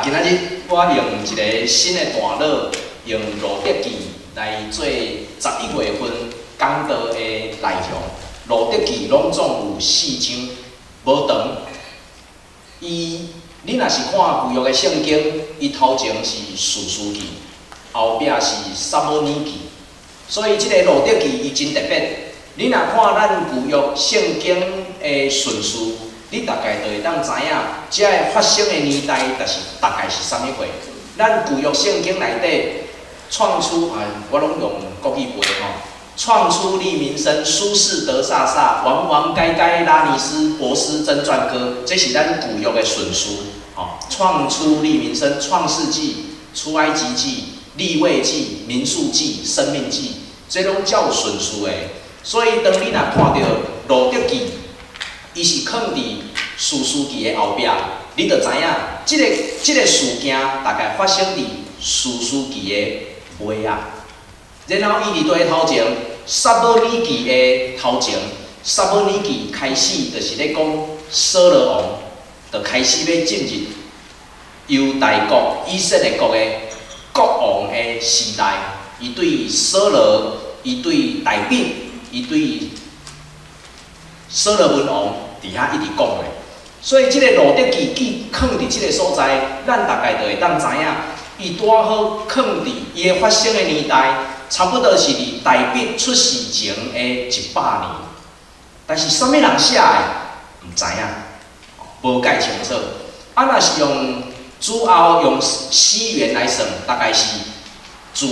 今仔日我用一个新的段落，用路得記來做11月份講道的內容。路得記攏總有四章，無長。伊，你若是看舊約的聖經，伊頭前是士師記，後壁是撒母耳記，所以這个路得記伊真特別。你若看咱舊約聖經的順序，你大概就會當知影，這个發生的年代，就是大概是啥物歲。咱舊約聖經內底創出啊，我攏用國語背吼。創出利民申、書示得撒煞、王王該該拉尼斯、波斯爭傳歌，這是咱舊約的順序。吼，創出利民申、創世紀、出埃及記、利未記、民數記、申命記，這攏照順序的。所以當你若看著路得記，伊是囥佇士師記的後壁，你就知影，這个事件大概發生佇士師記的尾仔。然後伊佇佗頭前，撒母耳記的頭前，撒母耳記開始就是咧講掃羅王，就開始欲進入猶大國、以色列國的國王的時代。伊對掃羅，伊對大衛，伊對所羅門王佇遐一直講的。所以這个路得記記囥佇這个所在，咱大概就會當知影，伊拄好囥佇伊的發生的年代，差不多是佇大衛出世前的100年。但是啥物人寫的，毋知影，無蓋清楚。啊，若是用主後用西元來算，大概是自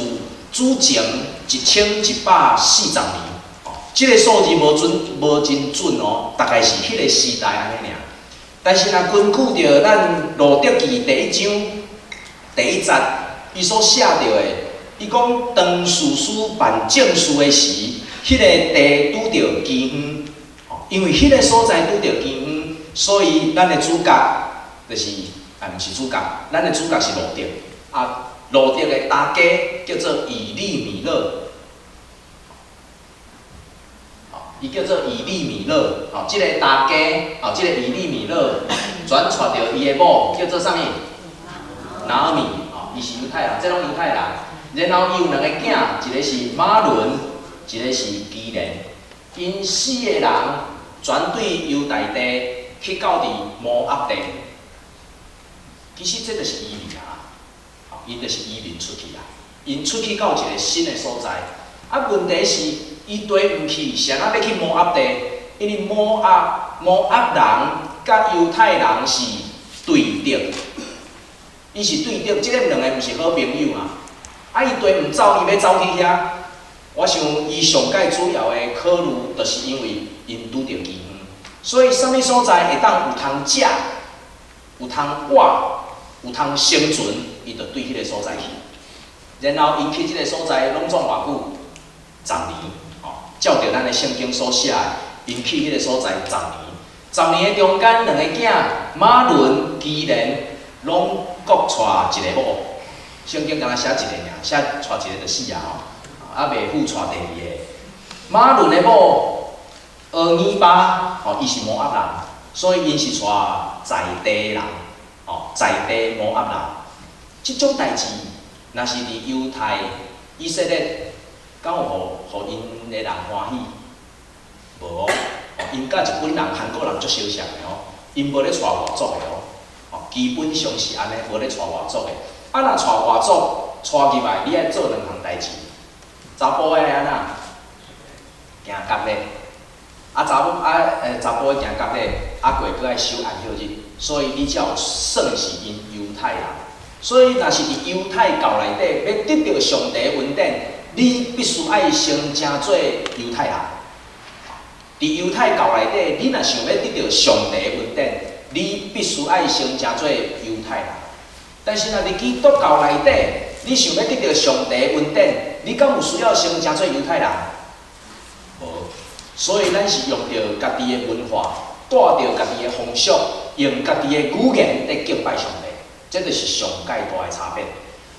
主前1140年。這个數字無準，無真準哦，大概是彼个時代按呢爾。但是若根據著咱路得記第一章第一節，伊所寫著的，伊講當士師辦正事的時，彼个地拄著饑荒，因為彼个所在拄著饑荒，所以咱的主角就是，啊，毋是主角，咱的主角是路得，啊，路得的大家叫做以利米勒。伊叫做以利米勒，吼，這个大家，吼，這个以利米勒轉娶著伊的某叫做啥物？拿俄米，吼，伊是猶太人，這攏猶太人。然後伊有兩个囝，一个是瑪倫，一个是基連。𪜶四个人轉對猶大地去到佇摩押地。其實這就是移民啊，吼，𪜶就是移民出去啊，𪜶出去到一个新的所在。啊，問題是，伊綴毋去，是按怎欲去摩押地？因為摩押人佮猶太人是對敵，伊是對敵，這个兩个毋是好朋友啊。啊，伊綴毋走，伊欲走去遐。我想伊上蓋主要的考慮，就是因為𪜶拄著饑荒，所以啥物所在會當有通食、有通活、有通生存，伊就對彼个所在去。然後𪜶去這个所在，攏總偌久？十年，吼，照著咱的聖經所寫的，𪜶去彼个所在十年，十年的中間，兩个囝瑪倫、基連，攏各娶一個某。聖經敢若寫一個爾，寫娶一個就死啊吼，啊袂赴娶第二个。瑪倫的某俄珥巴，吼，伊是摩押人，所以𪜶是娶在地人，吼，在地摩押人。這種代誌，若是佇猶太、以色列，敢有予𪜶的人歡喜？無哦，𪜶佮日本人、韓國人足相像的哦，𪜶無咧娶外族的哦，吼，基本上是按呢，無咧娶外族的。啊，若娶外族，娶入來，你愛做兩項代誌。查埔的按怎？行割禮。啊，查某啊，查埔的行割禮，啊過閣愛守安息日，所以你才有算是𪜶猶太人。所以，若是佇猶太教內底欲得著上帝恩典，你必須愛先成做猶太人。佇猶太教內底，你若想欲得著上帝恩典，你必須愛先成做猶太人。但是若佇基督教內底，你想欲得著上帝恩典，你敢有需要先成做猶太人？無。所以咱是用著家己的文化，帶著家己的風俗，用家己的語言佇敬拜上帝，這就是上蓋大的差別。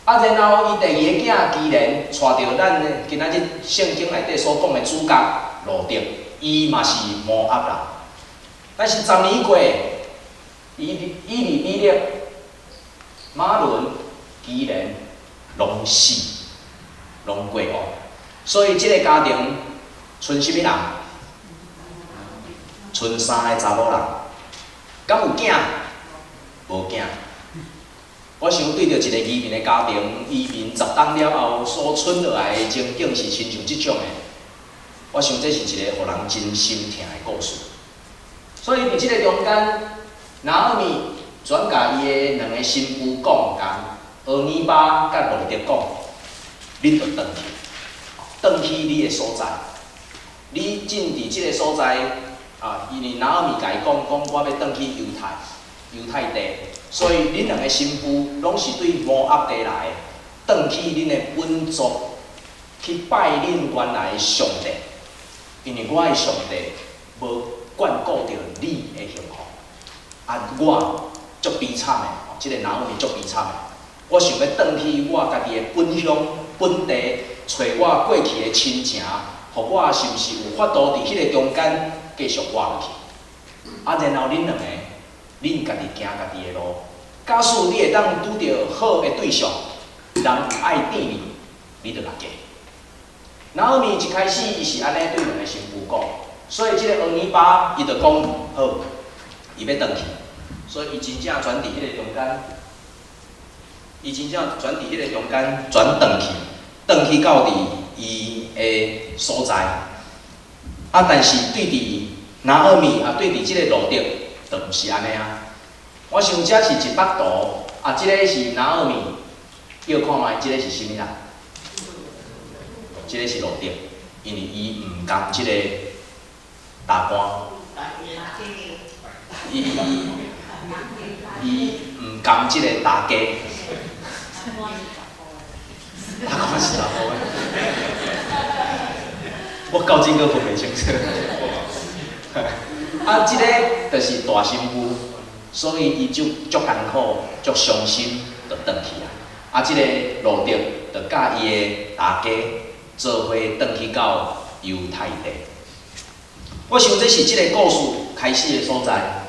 啊，然後伊第二个囝基連娶著咱今仔日聖經內底所講的主角路得，伊嘛是摩押人。但是十年過，以利米勒瑪倫、基連攏死，攏過往。所以這个家庭賰啥物人？賰三个查某人，敢有囝？無囝。我想對著一個移民的家庭，移民10冬了後所賰落來的情景是親像這種的。我想這是一个予人真心疼的故事。所以佇這个中間，拿俄米轉共伊的兩个新婦講，共俄尼巴佮路得講，恁著轉去，轉去你的所在。你進佇這个所在，啊，因為拿俄米共伊講，講我欲轉去猶太，猶太地，所以恁兩个新婦攏是對摩押地來的，轉去恁的本族，去拜恁原來的上帝，因為我的上帝無眷顧著你的幸福，啊，我足悲慘的，這个拿俄米足悲慘的，我想欲轉去我家己的本鄉本地，揣我過去的親情，予我是毋是有法度佇彼个中間繼續活落去？啊，然後恁兩个，恁家己行家己的路。假使你會當拄著好的對象，人有愛疼你，你就來嫁。拿俄米一開始伊是按呢對兩个新婦講，所以這个俄尼巴伊就講好，伊欲轉去，所以伊真正轉佇彼个中間，伊真正轉佇彼个中間轉轉去，轉去到佇伊的所在。啊，但是對佇拿俄米啊，對佇這个路得，就毋是按呢啊。我想這是一幅圖，啊，這个是拿俄米，叫看覓，這个是啥物人？這个是路得，因為伊毋甘這个大官，伊毋甘這個大家，大官是查埔的，我到今閣分袂清楚。啊，這个就是大新婦，所以伊就足艱苦、足傷心，就轉去啊。啊，這个路得就佮伊的大家做伙轉去到猶太地。我想這是這个故事開始的所在。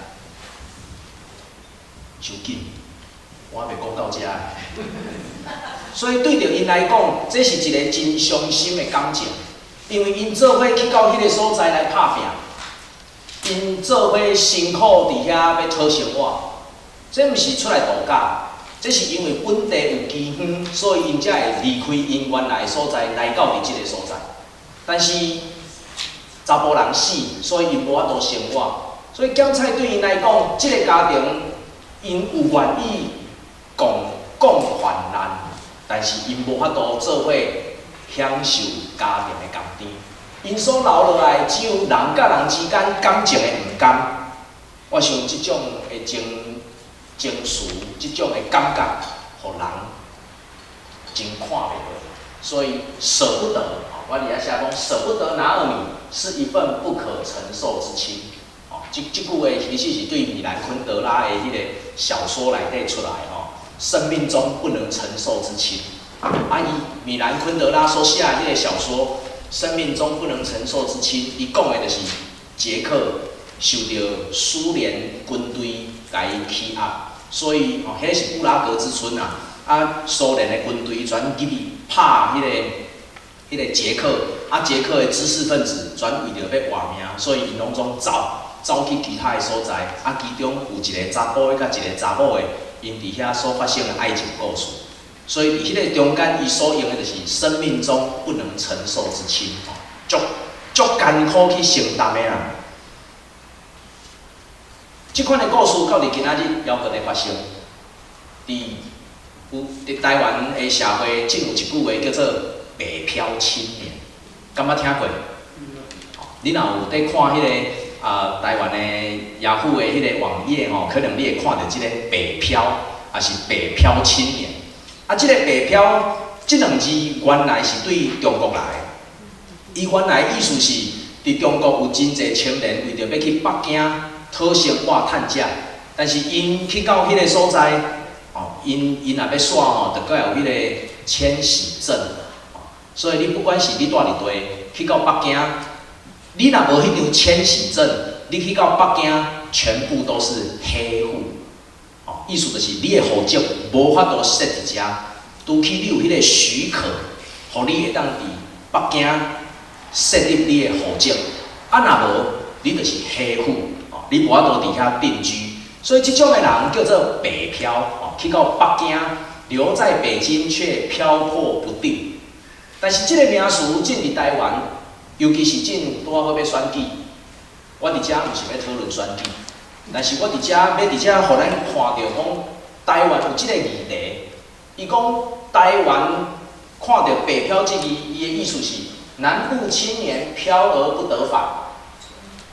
傷緊，我還袂講到遮。所以對著𪜶來講，這是一个真傷心的感情，因為𪜶做伙去到彼个所在來拍拚，𪜶做伙辛苦佇遐欲討生活，這毋是出來度假，這是因為本地有饑荒，所以𪜶才會離開𪜶原來的所在，來到佇這个所在。但是查埔人死，所以𪜶無法度生活。所以減菜對𪜶來講，這个家庭𪜶有願意共共患難，但是𪜶無法度做伙享受家庭的甘甜。𪜶所留落來只有人佮人之間感情的毋甘。我想這種的情情緒，這種的感覺，予人真看袂落，所以捨不得。我佇遐寫講，捨不得拿俄米是一份不可承受之輕。哦，這句話其實是對米蘭昆德拉的彼个小說內底出來吼，生命中不能承受之輕。啊，伊米蘭昆德拉所寫的彼个小說《生命中不能承受之輕》，伊講的就是捷克受著蘇聯軍隊共伊欺壓，所以吼，彼个是布拉格之春啊。啊，蘇聯的軍隊轉入去拍彼个捷克，啊，捷克的知識分子轉為著欲活命，所以𪜶攏總走，走去其他的所在。啊，其中有一個查埔的佮一個查某的，𪜶佇遐所發生的愛情故事。所以佇彼个中間，伊所用的就是生命中不能承受之輕，吼，足足艱苦去承擔的啦。這款的故事到佇今仔日猶閣咧發生，佇有佇台灣的社會，真有一句話叫做“北漂青年”，敢捌聽過？你若有佇看彼个啊台灣的雅虎的彼个網頁吼，可能你會看著這个北漂，抑是北漂青年。啊，這个北漂這兩字原來是對中國來的，伊原來意思是佇中國有真濟青年為著欲去北京討生活趁食，但是𪜶去到彼个所在，哦，𪜶若欲煞吼，就閣有彼个遷徙證，所以你不管是你蹛佇佗去到北京，你若無彼張遷徙證，你去到北京全部都是黑戶，哦，意思就是你的戶籍無法度設佇遮，除去你有彼个許可，予你會當佇北京設立你的戶籍，啊若無，你就是黑戶，哦，你無法度佇遐定居。所以這種的人叫做北漂，哦，去到北京，留在北京卻飄泊不定。但是這个名詞進佇台灣，尤其是進拄仔好欲選舉，我佇遮毋是欲討論選舉，但是我佇遮欲佇遮予咱看著講，台灣有這个議題。伊講台灣看著北漂這字，伊的意思是南部青年飄而不得返。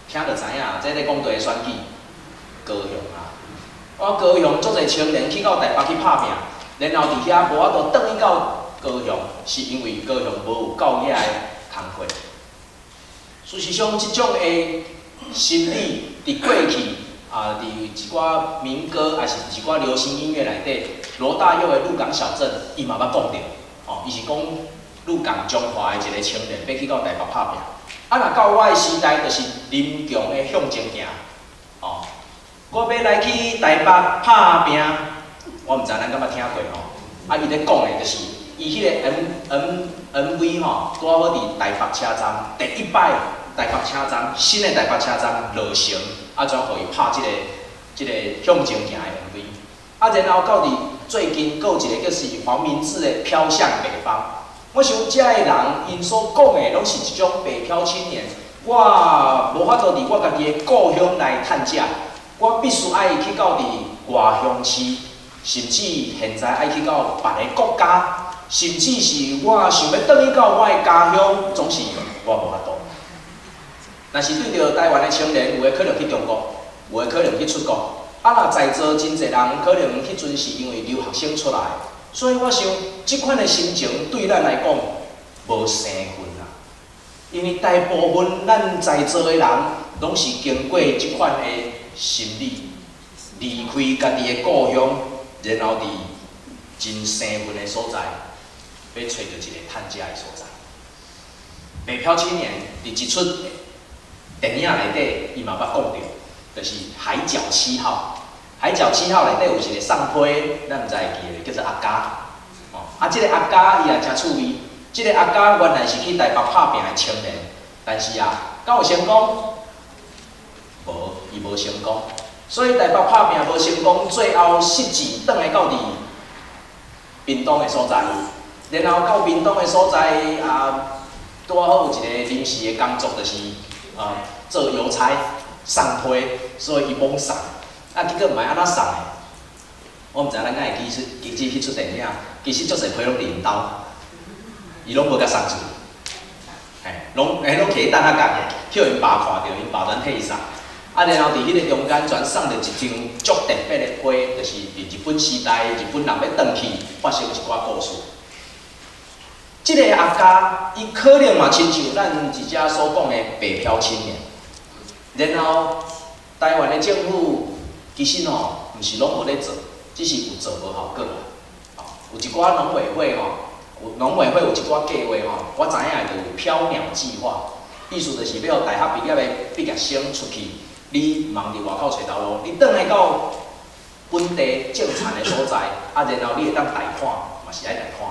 聽就知影，這咧講對選舉，高雄啊，我高雄足濟青年去到台北去拍拚，然後佇遐無法度轉去到高雄，是因為高雄無有夠額的工課。事實上，這種的心理佇過去啊，佇一寡民歌，抑是一寡流行音樂內底，羅大佑的《鹿港小鎮》，伊嘛捌講著，吼，伊是講鹿港彰化的一个青年，欲去到台北拍拚。啊，若到我的時代，就是林強的《向前行》，哦，我欲來去台北拍拚，我毋知咱敢捌聽過吼。啊，伊咧講的就是伊彼個 MV 吼，拄仔好佇台北車站第一擺台北車站新的台北車站落成，啊，怎予伊拍這個向前行的 MV。啊，然後到佇最近，閣有一個叫是黃明志的《飄向北方》。我想遮的人，𪜶所講的攏是一種北漂青年。我無法度佇我家己的故鄉來趁食，我必須愛去到佇外鄉市，甚至現在愛去到別个國家，甚至是我想欲轉去到我的家鄉，總是我無法度。若是對著台灣的青年，有的可能去中國，有的可能去出國。啊，若在座真濟人可能彼陣是因為留學生出來，所以我想這款的心情對咱來講無生分啊。因為大部分咱在座的人攏是經過這款的心理，離開家己的故鄉，然後佇真生分的所在，欲揣著一个趁食的所在。北漂青年佇一齣電影內底，伊嘛捌講著，就是《海角七號》。《海角七號》內底有一個送批，咱毋知會記得，叫做阿嘉。哦，啊，這個阿嘉伊也誠趣味。這個阿嘉原來是去台北拍拚的青年，但是啊，敢有成功？無，伊無成功。所以台北拍拚無成功，最後失志轉來到佇屏東的所在，然後到屏東的所在啊，拄仔好有一个臨時的工作，就是啊做郵差送批，所以伊罔送。啊，結果毋知按怎送的，我毋知咱敢會記出記記彼齣電影，其實足濟批攏佇𪜶兜，伊攏無共送出去，嘿，攏嘿攏徛等仔角，予𪜶爸看著，𪜶爸轉替伊送。啊，然後佇彼個中間轉送著一張足特別的批，就是佇日本時代，日本人欲轉去發生一寡故事。這個阿嘉，伊可能嘛親像咱佇遮所講的北漂青年。然後台灣的政府其實吼，毋是攏無咧做，只是有做無效果啦。哦，有一寡農委會吼，有農委會有一寡計劃吼，我知影的就有飄鳥計劃，意思就是欲予大學畢業的畢業生出去，你毋通佇外口揣頭路，你轉來到本地種田的所在，啊，然後你會當貸款，嘛是愛貸款，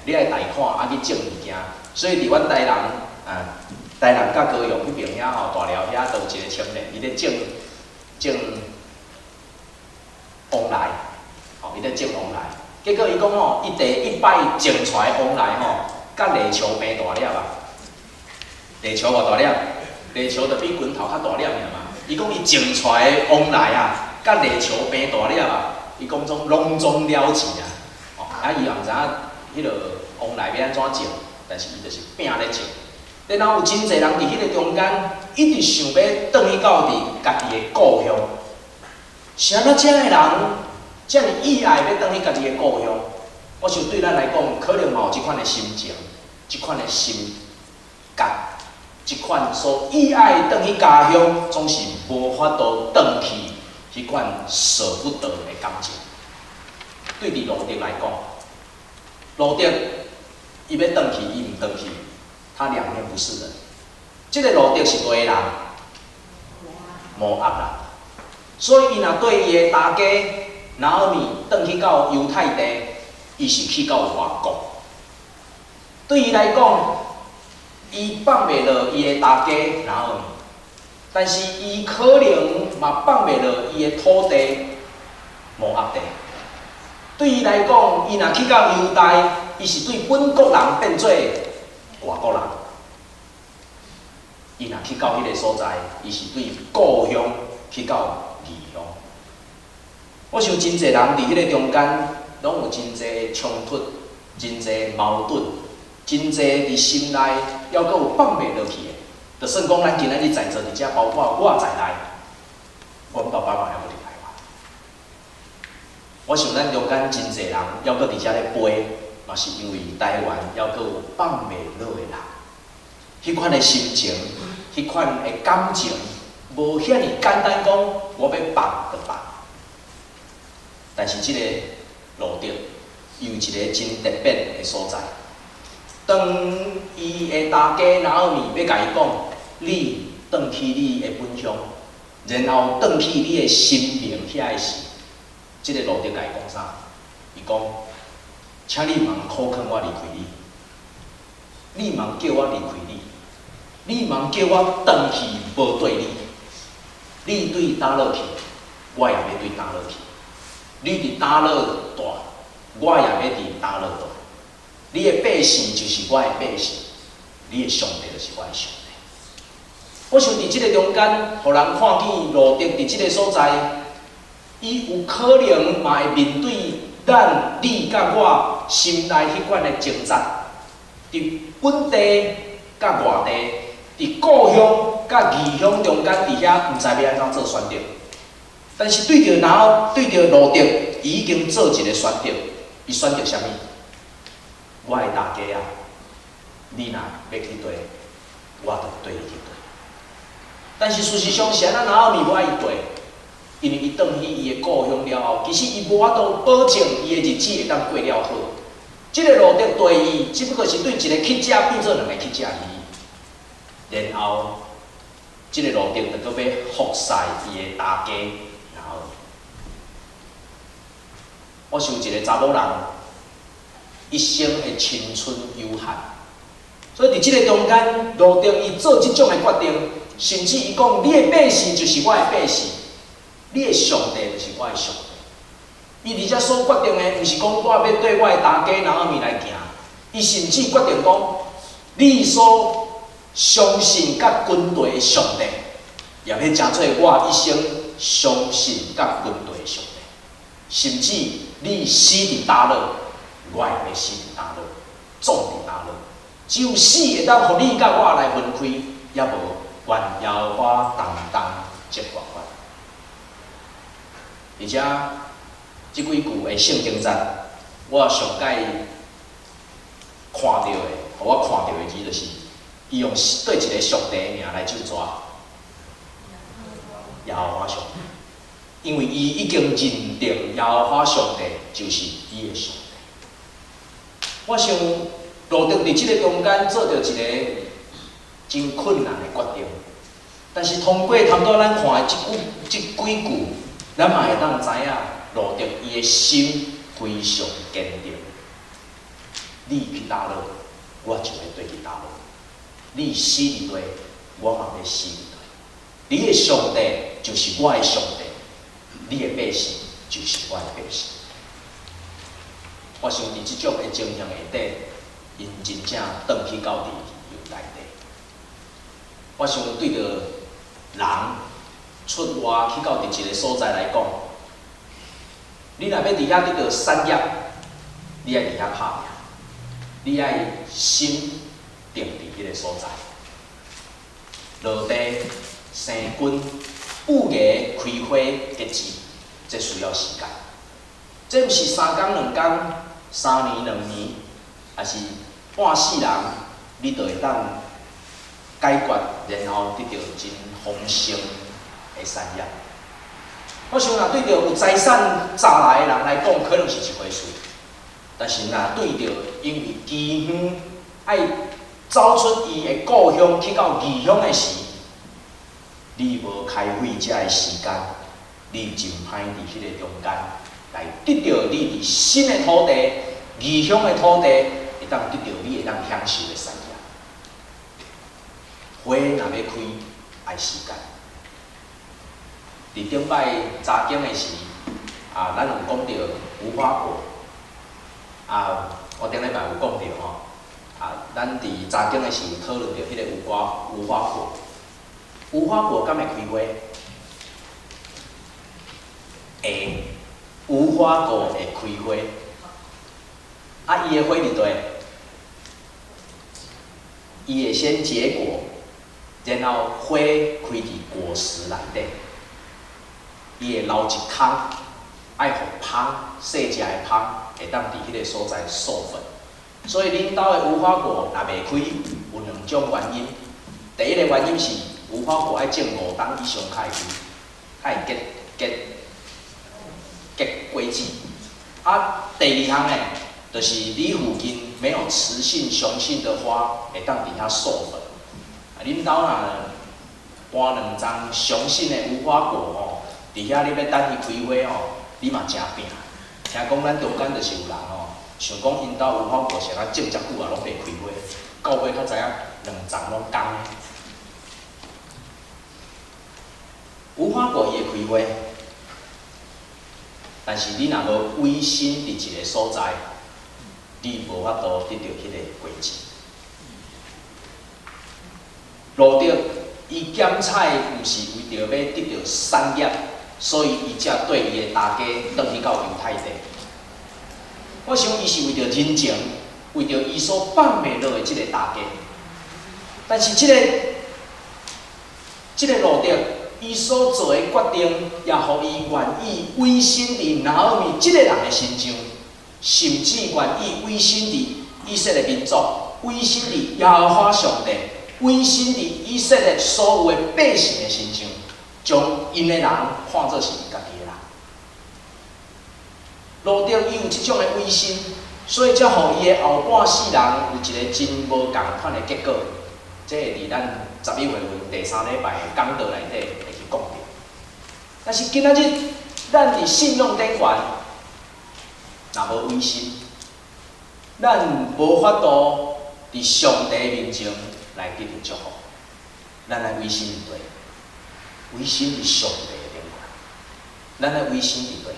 你愛貸款啊去種物件，所以佇阮台南啊，台南佮高雄彼爿遐吼，大寮遐都有一個青年，伊咧種種旺來，吼，伊咧種旺來，結果伊講吼，伊第一擺種出來旺來吼，佮犁球平大粒啊，犁球偌大粒？犁球就比拳頭較大粒爾嘛。伊講伊種出來的旺來啊，佮犁球平大粒啊，伊講總攏總了錢啊，哦，啊伊也毋知影彼落旺來欲按怎種，但是伊就是拼咧種。然後有真濟人佇彼個中間，一直想欲轉去到佇家己的故鄉。是按怎遮的人遮爾意愛欲轉去家己的故鄉？我想對咱來講，可能嘛有這款的心情，這款的心覺，這款所意愛轉去家鄉，總是無法度轉去，彼款捨不得的感情。對佇路得來講，路得伊欲轉去，伊毋轉去，他兩面不是人。這個路得是佗个人？摩押人。所以伊若對伊的大家拿俄米轉去到猶太地，伊是去到外國。對伊來講，伊放袂落伊的大家拿俄米，但是伊可能嘛放袂落伊的土地摩押地。對伊來講，伊若去到猶大，伊是對本國人變做外國人。伊若去到彼个所在，伊是對故鄉去到異鄉。我想真濟人佇彼個中間，攏有真濟衝突、真濟矛盾、真濟佇心內猶閣有放袂落去的。就算講咱今仔日在座佇遮，包括我在內，阮爸爸嘛猶閣佇台灣。我想咱中間真濟人猶閣佇遮咧飛，嘛是因為台灣猶閣有放袂落的人，彼款的心情，彼款的感情，無遐爾簡單講，我欲放就放。但是這个路得有一个真特別的所在，當伊的大家拿俄米欲共伊講，你轉去你的本鄉，然後轉去你的神明遐的時，這個路得共伊講啥？伊講，請你毋通苦勸我離開你，你毋通叫我離開你，你毋通叫我轉去無綴你，你對佗落去，我也欲對佗落去。你佇佗落蹛，我也欲佇佗落蹛。你的百姓就是我的百姓，你的上帝就是我的上帝。我想佇這个中間，予人看見路得佇這个所在，伊有可能嘛會面對咱你佮我心內彼款的掙扎，佇本地佮外地，佇故鄉佮異鄉中間，佇遐毋知欲按怎做選擇。但是對著拿對著路得，伊已經做一个選擇，伊選擇啥物？我的大家啊，你若欲去綴，我就綴你去綴。但是事實上是按怎拿俄米無愛伊綴？因為伊轉去伊的故鄉了後，其實伊無法度保證伊的日子會當過了好。這个路得綴伊，只不過是對一个乞食變做兩个乞食而已。然後，這个路得就閣欲服侍伊的大家。我想一个查某人一生的青春有限，所以佇這个中間，路得伊做這種的決定，甚至伊講：你的百姓就是我的百姓，你的上帝就是我的上帝。伊佇遮所決定的，毋是講我欲綴我的大家拿俄米來行，伊甚至決定講：你所相信佮跟隨的上帝，也欲成做我一生相信佮跟隨的上帝。甚至你死佇佗落，我也欲死佇佗落，葬佇佗落。只有死會當予你佮我來分開，抑無願耶和華當當責罰我。而且，這幾句的聖經節，我上蓋看著的，予我看著的字就是，伊用對一个上帝的名來咒詛，耶和華上帝。因為伊已經認定耶和華上帝就是伊的上帝。我想路得佇這个中間做著一个真困難的決定，但是通過頭拄咱看的這句這幾句，咱嘛會當知影路得伊的心非常堅定。你去佗落，我就會綴去佗落；你死佇地，我嘛欲死佇地。你的上帝就是我的上帝。你的百姓就是我的百姓。我想佇這種的情形下底，𪜶真正轉去到佇猶大地。我想對著人出外去到佇一个所在來講，你若欲佇遐得著產業，你愛佇遐拍拼，你愛心定佇彼个所在，落地生根、布芽、開花、結籽，這需要時間。這毋是三工兩工、3年2年，抑是半世人，你就會當解決，然後得著真豐盛的產業。我想若對著有財產賺來的人來講，可能是一回事；但是若對著因為飢荒愛走出伊的故鄉去到異鄉的時，你無開費遮的時間，你真歹佇彼个中間來得著你佇新的土地、異鄉的土地，會當得著你會當享受的產業。花若欲開，愛時間。佇頂擺查經的時，啊，咱有講著無花果，啊，我頂禮拜有講著吼，啊，咱佇查經的時有討論著彼個無花果，無花果敢會開花？會，無花果會開花。啊，伊的花佇佗？伊會先結果，然後花開佇果實內底。伊會留一空，愛予蜂細隻的蜂會當佇彼個所在授粉。所以恁兜的無花果若袂開，有兩種原因。第一個原因是無花果愛種5冬以上才會開，才會結果子。啊，第二項呢，就是你附近沒有雌性、雄性的花會當佇遐授粉。啊，恁兜若搬兩叢雄性的無花果吼，佇遐你欲等伊開花吼，你嘛誠拚。聽講咱中間就是有人吼，想講𪜶兜無花果啥啊種遮久啊，攏袂開花，到尾才知影兩叢攏空的。無花果伊會開花，但是你若無委身佇一个所在，你無法度得著彼个果子。路得伊減菜，毋是為著欲得著產業，所以伊才綴伊的大家轉去到猶太地。我想伊是為著人情，為著伊所放袂落的這個大家。但是這個路得，伊所做的決定，也予伊願意委身佇拿俄米這个人的身上，甚至願意委身佇以色列民族，委身佇耶和華上帝，委身佇以色列所有的百姓的身上，將𪜶的人看做是家己的人。路得伊有這種的委身，所以才予伊的後半世人有一个真無仝款的結果。這會佇咱11月份第三禮拜的講道內底會去講著。但是今仔日，咱佇信仰頂懸，若無委身，咱無法度佇上帝面前來得著祝福。咱愛委身佇佗，委身佇上帝的頂懸。咱愛委身佇佗，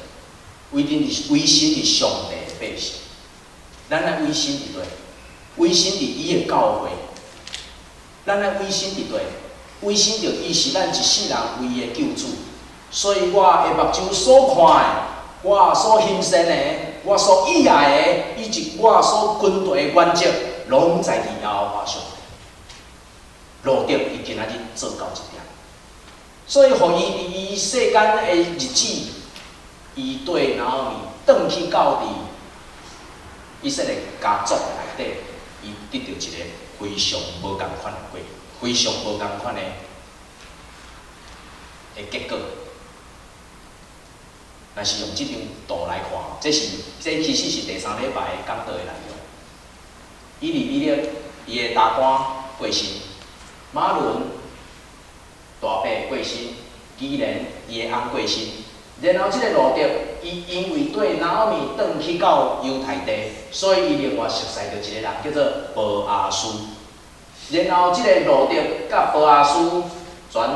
委身佇上帝的百姓。咱愛委身佇佗，委身佇伊的教會。咱愛委身佇佗，委身著伊是咱一世人唯一的救主。所以我的目睭所看的，我所欣羨的，我所喜愛的，以及我所跟隨的原則，攏在佇耶和華上帝。路得伊今仔日做到這點，所以予伊佇伊世間的日子，伊綴拿俄米轉去到佇以色列家族內底，伊得著一个非常無仝款的過，非常無仝款的結果。若是用這張圖來看，這其實是第三禮拜講道的內容。以利米勒伊的大官過身，瑪倫大伯過身，基連伊的翁過身，然後這个路得，伊因為綴拿俄米轉去到猶太地，所以伊另外熟似著一個人叫做波阿斯。然後這个路得佮波阿斯轉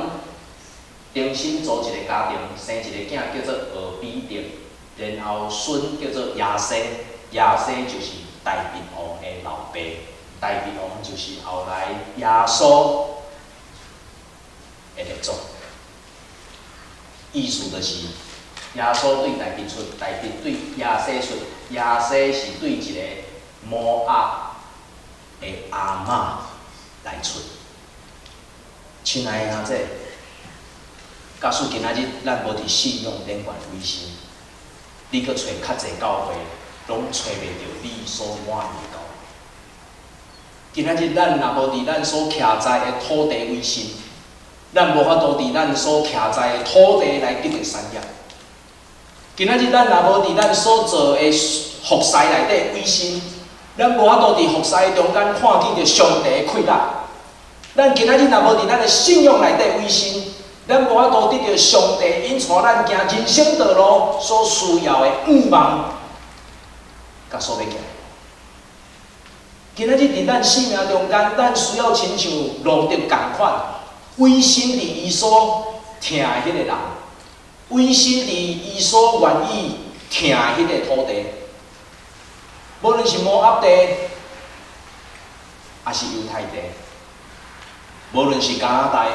重新組一个家庭，生一个囝叫做俄比得，然後孫叫做耶西，耶西就是大衛王的老爸，大衛王就是後來耶穌的列祖。意思就是耶穌對大衛出，大衛對耶西出，耶西是對一個摩押的阿嬤來出。親愛的兄弟，假使今仔日咱無佇信仰頂懸委身，你閣揣較濟教會，攏揣袂著你所滿意的教會。今仔日咱若無佇咱所徛在的土地委身，咱無法度佇咱所徛在的土地來得著產業。今仔日咱若無佇咱所做的服侍內底委身，咱無法度佇服侍中間看見著上帝的氣力。咱今仔日若無佇咱的信仰內底委身，咱無法度得著上帝引帶咱行人生道路所需要的向望，佮所欲行。今仔日佇咱生命中間，咱需要親像路得仝款，委身佇伊所疼的彼个人，委身佇伊所願意疼的彼个土地，無論是摩押地，抑是猶太地，無論是加拿大，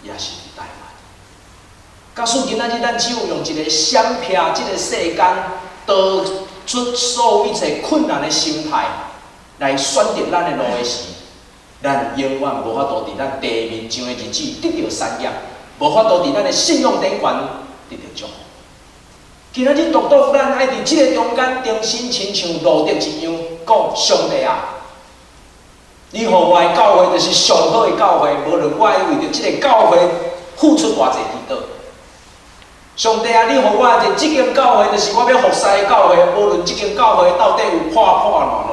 抑是佇台灣。假使今仔日咱只有用一个閃避這个世間，逃出所有一切困難的心態來選擇咱的路的時，咱永遠無法度佇咱地面上的日子得著產業，無法度佇咱的信仰頂懸得著祝福。今仔日獨獨咱愛佇這个中間重新親像路得一樣，講上帝啊，你予我的教會就是上好的教會，無論我愛為著這个教會付出偌濟祈禱。上帝啊，你予我的這間教會就是我欲服侍的教會，無論這間教會到底有破破爛爛。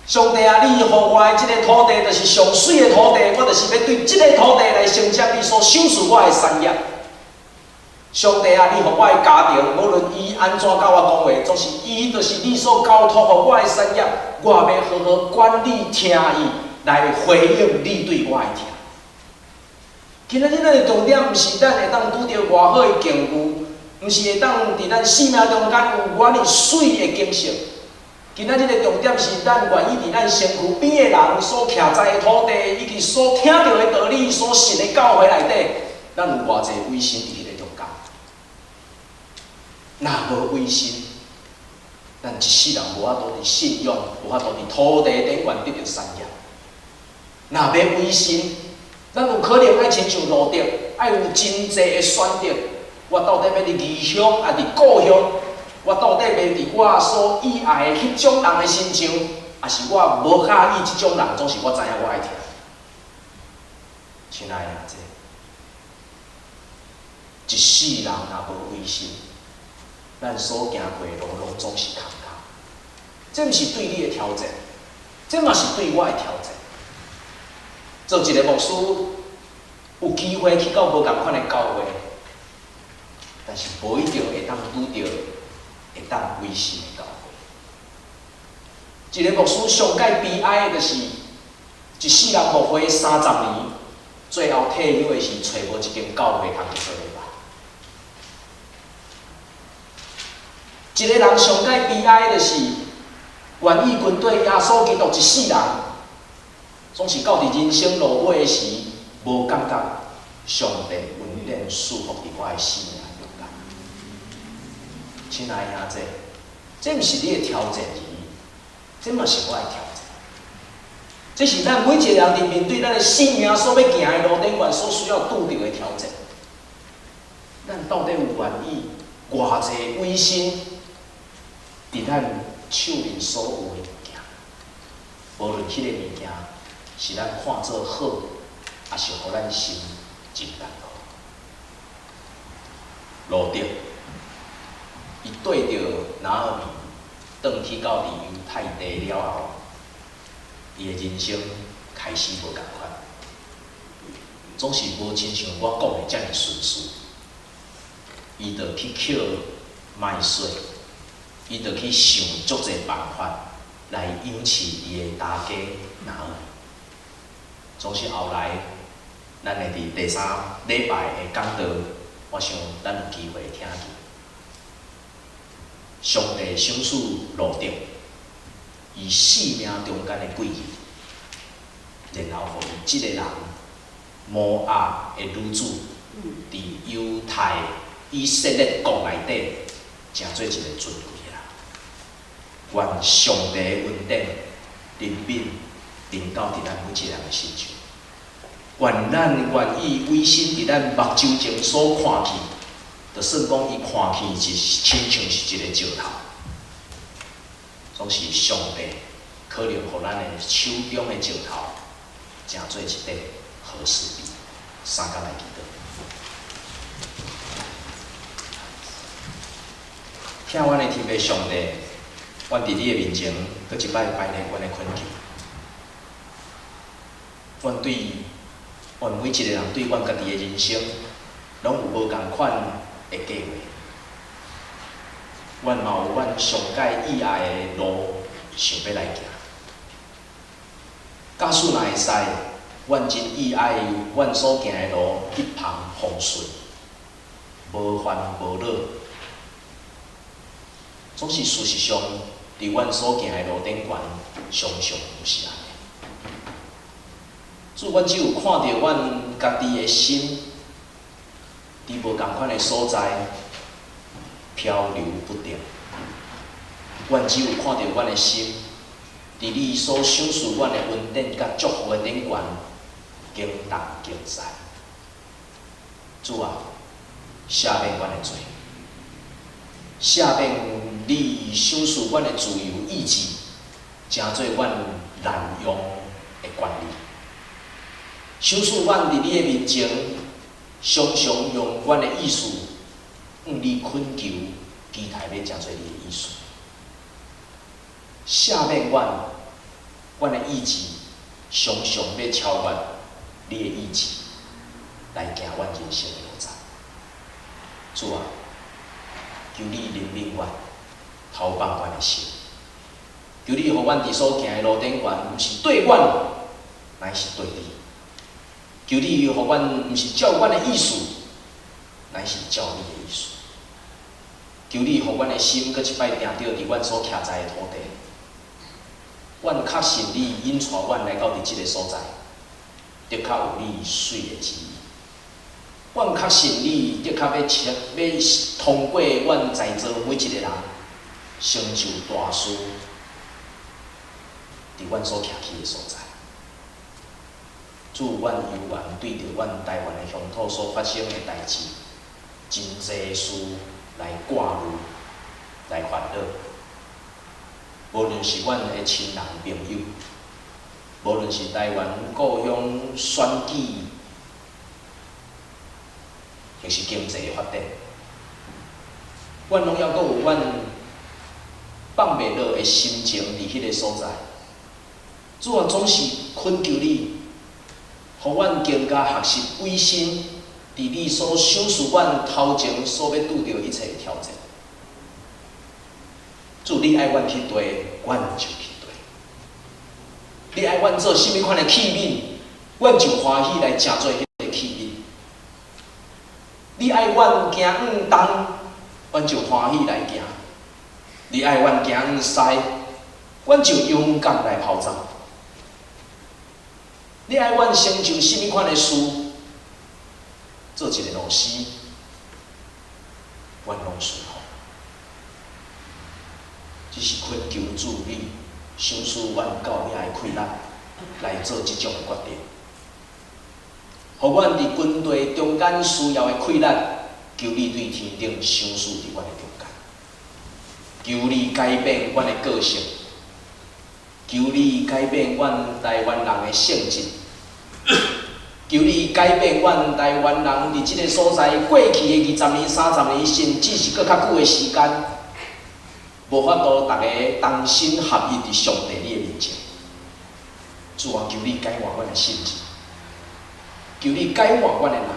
上帝啊，你予我的這个土地就是上媠的土地，我就是欲對這个土地來承接你所賞賜我的產業。上帝啊，你予我的家庭，無論伊按怎佮我講話，總是伊就是你所交託予我的產業，我欲好好管理疼伊，來回應你對我的疼。今仔日咱的重點，毋是咱會當拄著偌好的境遇，毋是會當佇咱生命中間有偌爾媠的景色。今仔日的重點是，咱願意佇咱身軀邊的人所徛在的土地，以及所聽著的道理、所信的教會內底，咱有偌濟委身佇彼个中間。若無委身，咱一世人無法度佇信仰，無法度佇土地頂懸得著產業。若欲委身，咱有可能愛親像路得，愛有真濟的選擇。我到底欲佇異鄉，抑佇故鄉？我到底欲佇我所喜愛的彼種人的身上，抑是我無喜歡這種人，總是我知影我愛疼。親愛的兄弟，一世人若無委身，咱所行過的路攏總是空空。這毋是對你的挑戰，這嘛是對我的挑戰。做一個牧師，有機會去到無仝款的教會，但是無一定會當拄著會當委身的教會。一個牧師上蓋悲哀的，就是一世人牧會30年，最後退休的時，揣無一間教會通去做禮拜。一個人上蓋悲哀的，就是願意跟綴耶穌基督一世人，總是到佇人生路尾時，無感覺上帝恩典賜福佇我的生命中間。親愛的兄弟，這毋是你的挑戰而已，這嘛是我的挑戰。這是咱每一個人佇面對咱的生命所欲行的路頂懸所需要拄著的挑戰。咱到底有願意偌濟委身佇咱手面所有的物件？無論彼個物件是咱看做好，抑是予咱心真艱苦。路得，伊綴著拿俄米，轉去到佇猶太地了後，伊的人生開始無仝款，總是無親像我講的遮爾順遂。伊就去抾麥穗，伊就去想足濟辦法來養飼伊的大家拿俄米。總是後來，咱會佇第三禮拜的講道，我想咱有機會聽見上帝賞賜路得，伊生命中間的貴人，然後予伊這个人摩押的女子，佇猶太以色列國內底，成做一個尊貴的人。願上帝的恩典、憐憫，臨到佇咱每一個人的身上。願咱願意委身佇咱目睭前所看見，就算講伊看見是親像是一個石頭，總是上帝可能予咱的手中的石頭，成做一塊和氏璧。三工來祈禱。疼阮的天父上帝，阮佇你的面前，閣一擺擺列阮的懇求。阮對阮每一个人對阮家己的人生，攏有無仝款的計畫。阮嘛有阮上蓋意愛的路，想欲來行。假使若會使，阮真意愛阮所行的路一帆風順，無煩無惱。總是事實上，佇阮所行的路頂懸，常常毋是按呢。主，阮只有看著阮家己的心，佇無仝款的所在漂流不定。阮只有看著阮的心，佇你所賞賜阮的恩典佮祝福的頂懸，驚東驚西。主啊，赦免阮的罪，赦免你賞賜阮的自由意志，成做阮濫用的權利。賞賜阮佇你的面前，常常用阮的意思，向你懇求，期待欲成做你的意思。赦免阮，阮的意志常常欲超越你的意志，來行阮人生的路程。主啊，求你憐憫阮，投放阮的心。求你予阮佇所行的路頂懸，毋是對阮，乃是對你。求你予阮毋是照阮的意思，乃是照你的意思。求你予阮的心，閣一擺定著佇阮所徛在的土地。阮確信你引帶阮來到佇這个所在，的確有你媠的旨意。阮確信你的確欲切欲通過阮在座每一个人，成就大事，佇阮所徛起的所在。主，阮猶原對著阮台灣的鄉土所發生的代誌，真濟事來掛慮、來煩惱。無論是阮的親人朋友，無論是台灣故鄉選舉，抑是經濟的發展，阮攏猶閣有阮放袂落的心情佇彼个所在。主啊，總是懇求你，予阮更加學習委身，佇你所賞賜阮頭前所欲拄著一切的挑戰。主，你愛阮去綴，阮就去綴；你愛阮做啥物款的器皿，阮就歡喜來成做彼个器皿。你愛阮行向東，阮就歡喜來行；你愛阮行向西，阮就勇敢來跑走。你愛阮成就啥物款的事，做一个老師，阮攏順服。只是懇求主你賞賜阮夠遐的氣力來做這種的決定，予阮佇軍隊中間需要的氣力，求你對天頂賞賜佇阮的中間，求你改變阮的個性，求你改變阮台灣人的性質，求你改變阮台灣人佇這个所在過去的20年、30年，甚至是閣較久的時間，無法度逐家同心合意佇上帝你的面前。主啊，求你改換阮的性質，求你改換阮的人，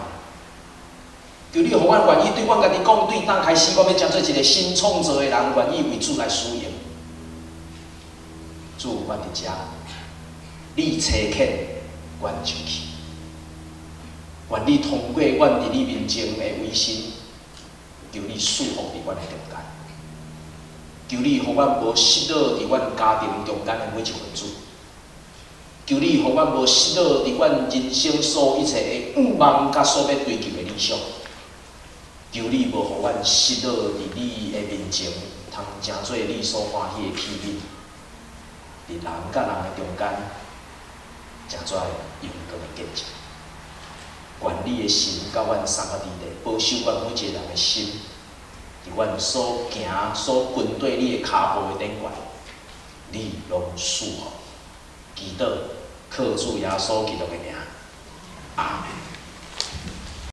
求你予阮願意對阮家己講，對今開始，我欲成做一个新創造的人，願意為主來使用。主，阮佇遮，你差遣，阮就去。願你通過阮佇你面前的委身，求你賜福佇阮的中間。求你予阮無失落佇阮家庭中間的每一份子。求你予阮無失落佇阮人生所有一切的願望佮所欲追求的理想。求你無予阮失落佇你的面前，通成做你所歡喜的器皿，佇人佮人的中間，成做榮光的見證。願你的神佮阮三個佇咧，保守阮每一個人的心，佇阮所行、所跟綴你的跤步的頂懸，你攏賜福。祈禱，靠主耶穌基督的名，阿門。